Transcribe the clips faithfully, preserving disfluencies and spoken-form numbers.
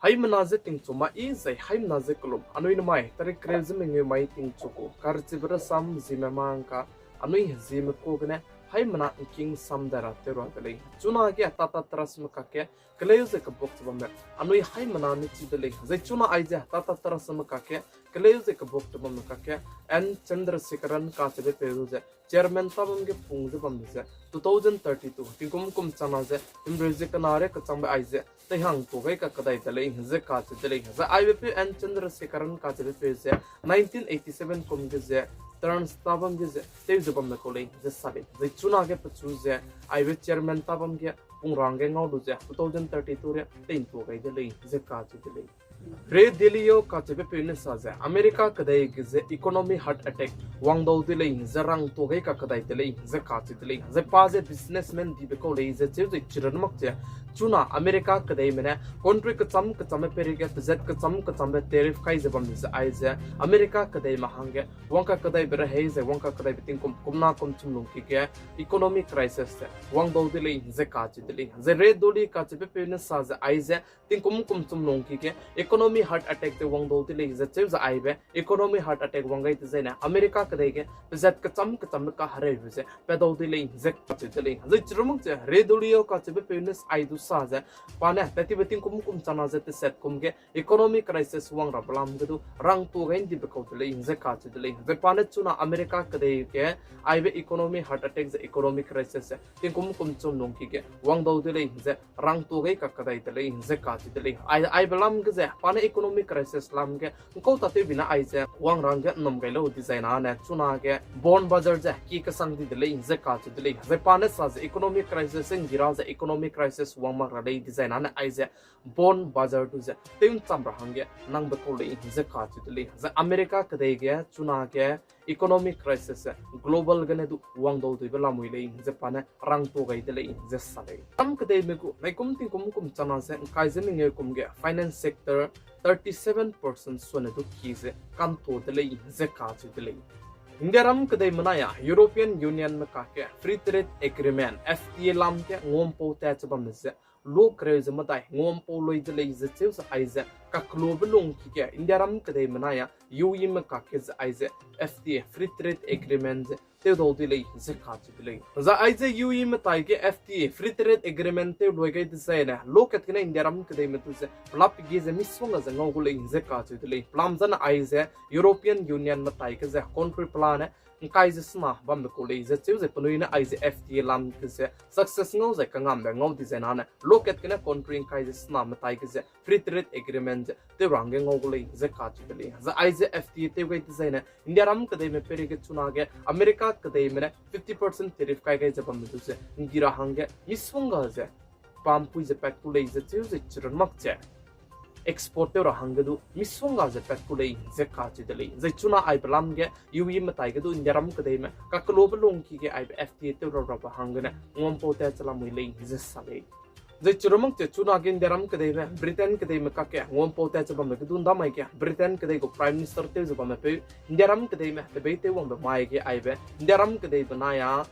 Haimena ze tingchu ma i zai haimena ze kelum. Anui nemai, tarik kereu ze mengeu mai tingchu gu. Karchibe rasam zime mangka, anui hezime ku gene, haimena ngking sam dai ra tew ra de lei. Chunage Tata Trust me kakge, keleu ze kebuk ze bamme, anui haimena ne chi de lei. Zai chuna aize Tata Trust me kakge, keleu ze kebuk ze bamme kakge, N Chandrasekaran kacheube peu ze, chairman tabam ge pung ze bambe ze, two thousand thirty-two, tingkum kum chana ze, himreu ze kena re kechangbe aize, teihang tu gai kakedai de lei, ze kacheu de lei. Zai aibe peu N Chandrasekaran kacheube peu ze, nineteen eighty-seven kum ge ze, Trust tabam ge ze, tew ze bamme kau lei, ze sa lei. Zai chunage pechu ze, aibe chairman tabam ge, pung rang ge ngau lu ze, two thousand thirty-two re, teihang tu gai de lei, ze kacheu de lei. Ray Dalio kacheube peu ne sa ze, America kedei ge ze economy heart attack wangdau de lei, ze rang tu gai kakedai de lei, ze kacheu de lei. Zai pa ze businessman dibe kau lei, ze cheu ze chirun mak ze, chuna America kedeime ne country kecham kechambe peirei ge pezat kecham kechambe tariff kai ze bam ze aize, America kedeime hangge wang kakedaibe rehei ze wang kakedaibe tingkum kumna kum chum lungki ge economic crisis ze wangdau de lei, ze kacheu de lei. Zai Ray Dalio kacheube peu ne sa ze aize, tingkum kum chum lungki ge economy heart attack ze wangdau de lei, ze cheu ze aibe economy heart attack wang gai dezaine America kedei ge pezat kecham kechambe kahereube ze padau de lei, ze kacheu de lei. Zai chirun mak ze Ray Dalio kacheube peu ne ai du sa ze, pa ne tatibe tingkum kum chana ze teset kum ge economic crisis wang rabe lam ge du rang tu gai ndibe kau de lei, ze kacheu de lei. Zai pa ne chuna America kedei ge aibe economy heart attack ze economic crisis ze tingkum kum chum lungki ge wangdau de lei, ze rang tu gai kakedai de lei, ze kacheu de lei. Ai, aibe lam ge ze, pa ne economic crisis lam ge, ngkau tatewbi ne aize, wang rang ge nnum gai lau dezaine ne, chunage, bond bazar ze, ki kesang di de lei, ze kacheu de lei. Zai pa ne sa ze economic crisis ze ngira ze economic crisis wang mak ra lei dezaine ne aize, bond bazar du ze, tew ncham ra hangge, nangbe kau lei, ze kacheu de lei. Zai America kedei ge, chunage, economic crisis ze global gene du wangdau duibe lamui lei, ze pa ne rang tu gai de lei, ze sa lei. Ram kedeime gu naikum tingkum kum chana ze ngkai ze mengeu kum ge finance sector thirty seven percent sone du ki ze kantu de lei, ze kacheu de lei. India ram kedeime nai a European Union me kakge Free Trade Agreement, F T A lam ge nguampau tat ze bamme ze, lu kereu ze medai nguampau lui de lei, ze cheu ze aize, kakelube lungki ge India ram kedeime nai a U A E me kakge ze aize, F T A, Free Trade Agreement ze tewdau de lei, ze kacheu de lei. Zai aize U A E me tai ge F T A, Free Trade Agreement tew lui gai dezaine, lu kat gene India ram kedeime du ze pelap ge ze misongga ze ngau gu lei, ze kacheu de lei. Pelam zane aize European Union me tai ge ze country pelane ngkai ze sena bambe kau lei, ze cheu ze penui ne aize F T A lam ge ze success ngau zai kangambe ngau dezaine, lu kat gene country ngkai ze sena me tai ge ze Free Trade Agreement ze tew ra hangge ngau gu lei, ze kacheu de lei. Zai aize F T A tew gai dezaine India ram kedeime peirei ge chunage America kedeime ne fifty percent tariff kai gai ze bamme du ze ngira hangge misongga ze pampui ze pat ku lei, ze cheu ze chirun mak ze export tew ra hangge du misongga ze pat ku lei, ze kacheu de lei. Zai chuna aibe lam ge U A E me tai ge du India ram kedeime kakelube lungki ge aibe F T A tew ra rabe hanggene nguampau tat ze lamui lei, ze sa lei. Zai chirun mak ze chunage India ram kedeime Britain kedeime kakge nguampau tat ze bamme ge du ndamai ge Britain kedei gu Prime Minister tew ze bamme peu India ram kedeime tebei tew wangbe mai ge aibe India ram kedeime nai a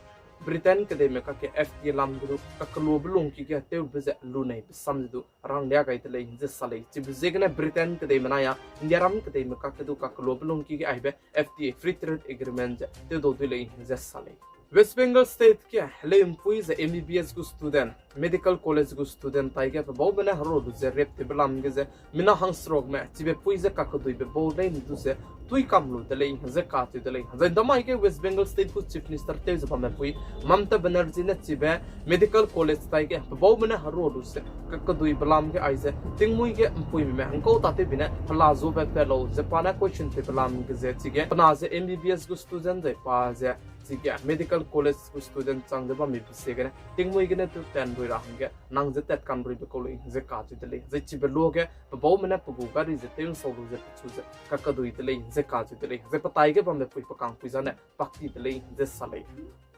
Britain kedeime kakge F T A lam ge du kakelube lungki ge tewbe ze lunei pe sam ze du ranglia gai de lei, ze sa lei. Chibe ziegene Britain kedeime nai a India ram kedeime kakge du kakelube lungki ge aibe F T A, Free Trade Agreement ze tewdau de lei, ze sa lei. West Bengal State ge heleumpui ze M B B S gu student, medical college gu student tai ge pe baube ne heru lu ze rape tewbe lam ge ze mina hangserukme chibe pui ze kakeduibe bau lei du ze tui kam lu de lei, ze kacheu de lei. Zai ndamai ge West Bengal State gu Chief Minister tew ze bamme pui Mamata Banerjee ne chibe medical college tai ge pe baube ne heru lu ze kakeduibe lam ge aize tingmui ge mpuimime ngkau tatewbi ne hela zube pe lau ze pa ne question tewbe lam ge ze chige pena ze M B B S gu student zai pa ze chige medical college gu student chang ze bammibe ziegene tingmui gene tu tanrui ra hangge nang ze tatkanruibe kau lei, ze kacheu de lei. Zai chibe luage pe baume ne pe gu gari ze tew nsau lu ze pechu ze kakedui de lei, ze kacheu de lei. Zai petai ge bambe pui pe kangpui zane pakti de lei, ze sa lei.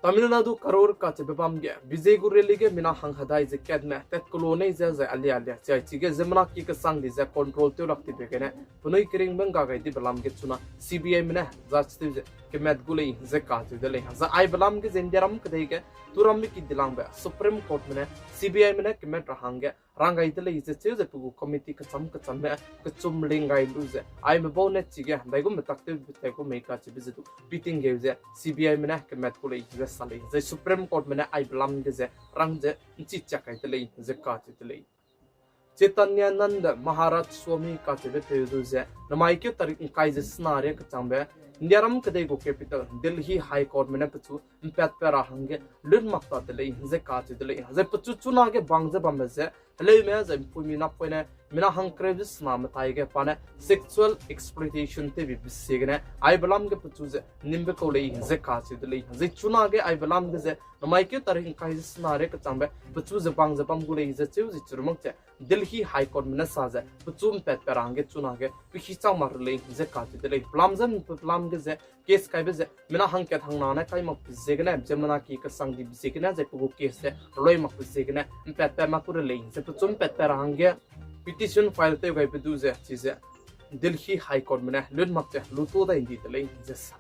Tamil Nadu Karur kacheube bam ge Vijay gu rally ge mina hang hedai ze katme tat kelo nei ze zai alia alia chai chige ziemmena ki kesang di ze control tew lak dibe gene penui keringbe ngga gai dibe lam ge chuna C B I me ne judge tew ze kemat gu lei, ze kacheu de lei. Zai aibe lam ge ze Indiaram kedei ge turambe ki dilangbe Supreme Court me ne C B I me ne kemat ra hangge rang gai de lei ze cheu ze pe gu committee kecham kechamme kechum ling gai lu ze, aime bau ne chige daigum metak tew gu mei kacheube ze du piting geu ze C B I me ne kemat ku lei ze sa lei. Zai Supreme Court me ne aibe lam ge ze rang ze nchi chiak kai de lei ze kacheu de lei. Chaitanya Nanda Maharaj Swami kacheube peu du ze, namai keu tarik ngkai ze sena ria kechangbe, Indiaram kedei gu capital Delhi High Court me ne pechu mpatpat ra hangge lun mak ta de lei ze kacheu de lei. Zai pechu chunage bang ze bambe ze, heleume zai mpuimi napoine mina hangkereu ze sena metai ge pa ne sexual exploitation tewbe ziegene aibe lam ge pechu ze nimbe kau lei ze kacheu de lei. Zai chunage aibe lam ge ze, namai keu tarik ngkai ze sena ria kechangbe pechu ze bang ze bam gu lei ze cheu ze chirumak ze, Delhi High Court me ne sa ze pechu mpatpat ra hangge chunage pehî chang mak re lei ze kacheu de lei. Pelam ze mpe pelam ge ze case kaibe ze mina hangkat hangna ne kai makbe ziegene, ziemmena ki kesang dibe ziegene, zai pe gu case ze reloi makbe ziegene mpatpat mak ku re lei ze pechu mpatpat ra hangge petition file tew gaibe du ze chize Delhi High Court me ne lun mak ze luto dai ndi de lei ze sa.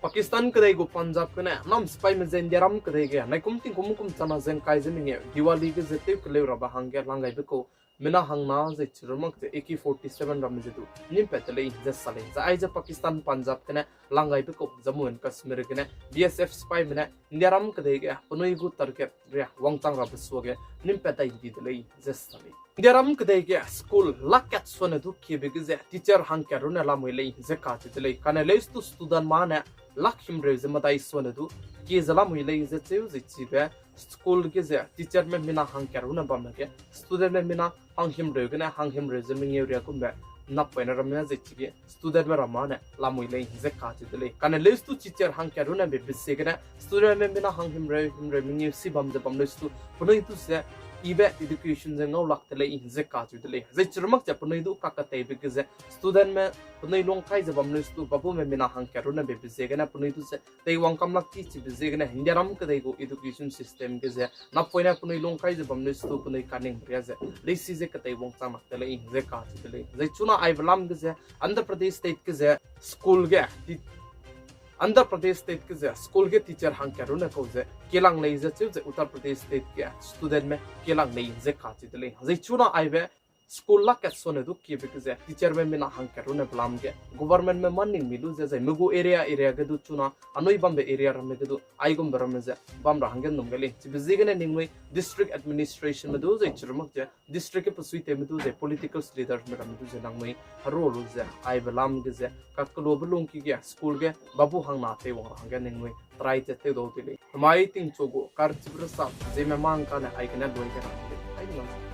Pakistan kedei gu Punjab gene nam sipaime ze Indiaram kedei ge naikum tingkum kum chana ze ngkai ze mengeu Diwali ge ze tew keleu rabe hangge lang gaibe kau mina hangna zai chirumak ze A K forty-seven ramme ze du nimpat de lei ze sa lei. Zai aize Pakistan Punjab gene lang gaibe kau Jammu and Kashmir gene B S F sipaime ne Indiaram kedei ge penui gu target ria wangchang rabe suage nimpat dai ndi de lei ze sa lei. Indiaram kedei ge school lak kat suane du kiebe ge ze teacher hangkat runne lamui lei ze kacheu de lei. Kane leustu student ma ne lak himreu ze medai suane du kie ze lamui lei ze cheu ze chibe school ge ze teacherme mina hangkat runne bambe ge studentme mina hanghimreu gene hanghimreu ze mengeu ria gumbe napoine ramme ze chige studentme ramme ne lamui lei ze kacheu de lei. Kane leustu teacher hangkat runne bebe ziegene studentme mina hanghimreu himreu mengeu si bam ze bam leustu penui du ze ibe education ze ngau lak de lei ze kacheu de lei. Zai chirumak ze penui du kakateibe ge ze studentme penui lungkai ze bam leustu babume mina hangkat runne bebe ziegene penui du ze teiwang kam lak chi chibe ziegene Indiaram kedei gu education system ge ze napoine penui lungkai ze bam leustu penui kaningbe ria ze leisi ze kateiwang chang lak de lei ze kacheu de lei. Zai chuna aibe lam ge ze Andhra Pradesh state ge ze school ge Andhra Pradesh state ge ze school ge teacher hangkat runne kau ze kielang lei ze cheu ze Uttar Pradesh state ge studentme kielang lei ze kacheu de lei. Zai chuna aibe school lak kat suane du kiebe ge ze teacherme mina hangkat runne belam ge governmentme maningmi lu ze zai me gu area area ge du chuna anui bambe area ramme ge du aigumbe ramme ze bam ra hangge num gai lei. Chibe ziegene ningnui district administrationme du zai chirumak ze district ge pesuitewme du zai politicals leadersme ramme du ze nangnui heru lu ze aibe lam ge ze kakkelube lungki ge school ge babu hangna teiwang ra hangge ningnui try ze tew dau de lei. Hemai tingchu gu karchibe rasa ziemme mang kane aigene lui ge ra de lei. Ai nang